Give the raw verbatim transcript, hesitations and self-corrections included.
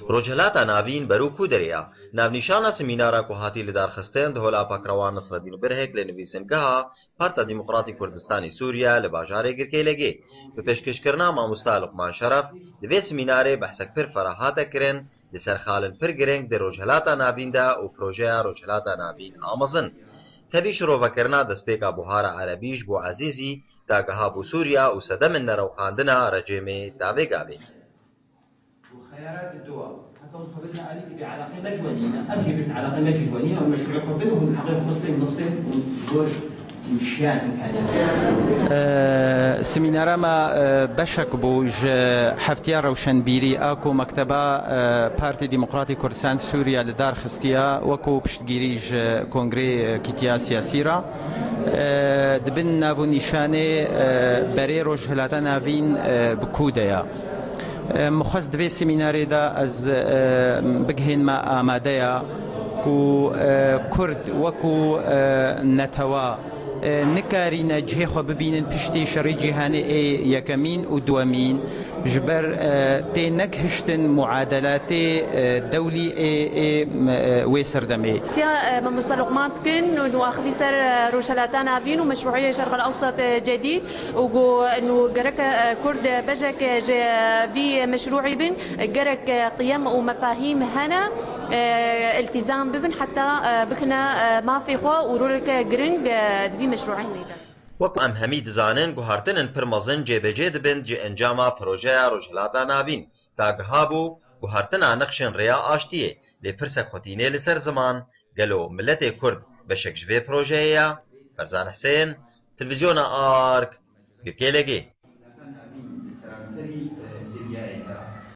Rojhilata Navîn berû ku derê ya? Navnîşana semînara ku hatî lidarxistin di Hola Pakrewan Nisredîn Birhek li nivîsingeha Parta Demokratî Kurdistanî Sûriye li bajarê Girkêlegê bi pêşkêşkirina mamosta Luqman Şeref, di vê semînarê behsek pir ferah hate kirin li ser xalên pir girîng di Rojhilata Navîn de û projeya Rojhilata Navîn a mezin. Tevî şirovekirina destpêka Buhara Erebî ji bo Ezîzî dagiha bû Sûriya û sedemên nerewxandina recêmê da vê gavê. وخيارات الدول حتى وصلتنا أليك بعلاقة مجوانية أمشي بشت علاقة مجوانية والمشروع قبل وهم حقيقة مصري مصري ودور مشان إمكانيات Semînara me beşek bû ji heftiya rewşenbîrî a ku Mekteba Partî Demokratî Kurdistan Sûriye li dar xistiye wekû piştgirî ji Kongrê Kitiya Siyasî re. Di bin nav û nîşanê berê Rojhilata Navîn bi ku de ye. Min xwest di vê semînarê de ez bigihênme amadeya ku Kurd wekû netewa nikarîne cihê xwe bibînin piştî şerê cîhanê ê yekemîn û duwemîn, ji ber tê negihiştin muadelatê dewlî ê ê wê serdemê. Siya mamosta Luqman dikin û axivî ser Rojhelata Navîn û meşruîyê Şerq el Ewsat Cedîd û got û gerek Kurd bejek ji vî meşruî bin, gerek qiyem û mefahîm hene, îltîzam bibin heta bikine mafê xwe û roleke giring di vî meşruînê de. Wek em hemî dizanin, guhertinên pir mezin cêbecê dibin cih encama projeya Rojhilata Navîn. Dagiha bû guhertina nexşên rêya aştiyê, lê pirsek xwe tîne li ser ziman, gelo miletê Kurd beşek ji vê projeyê ye? Ferzan Hisên, Televîzyona Ark, Girkêlegê.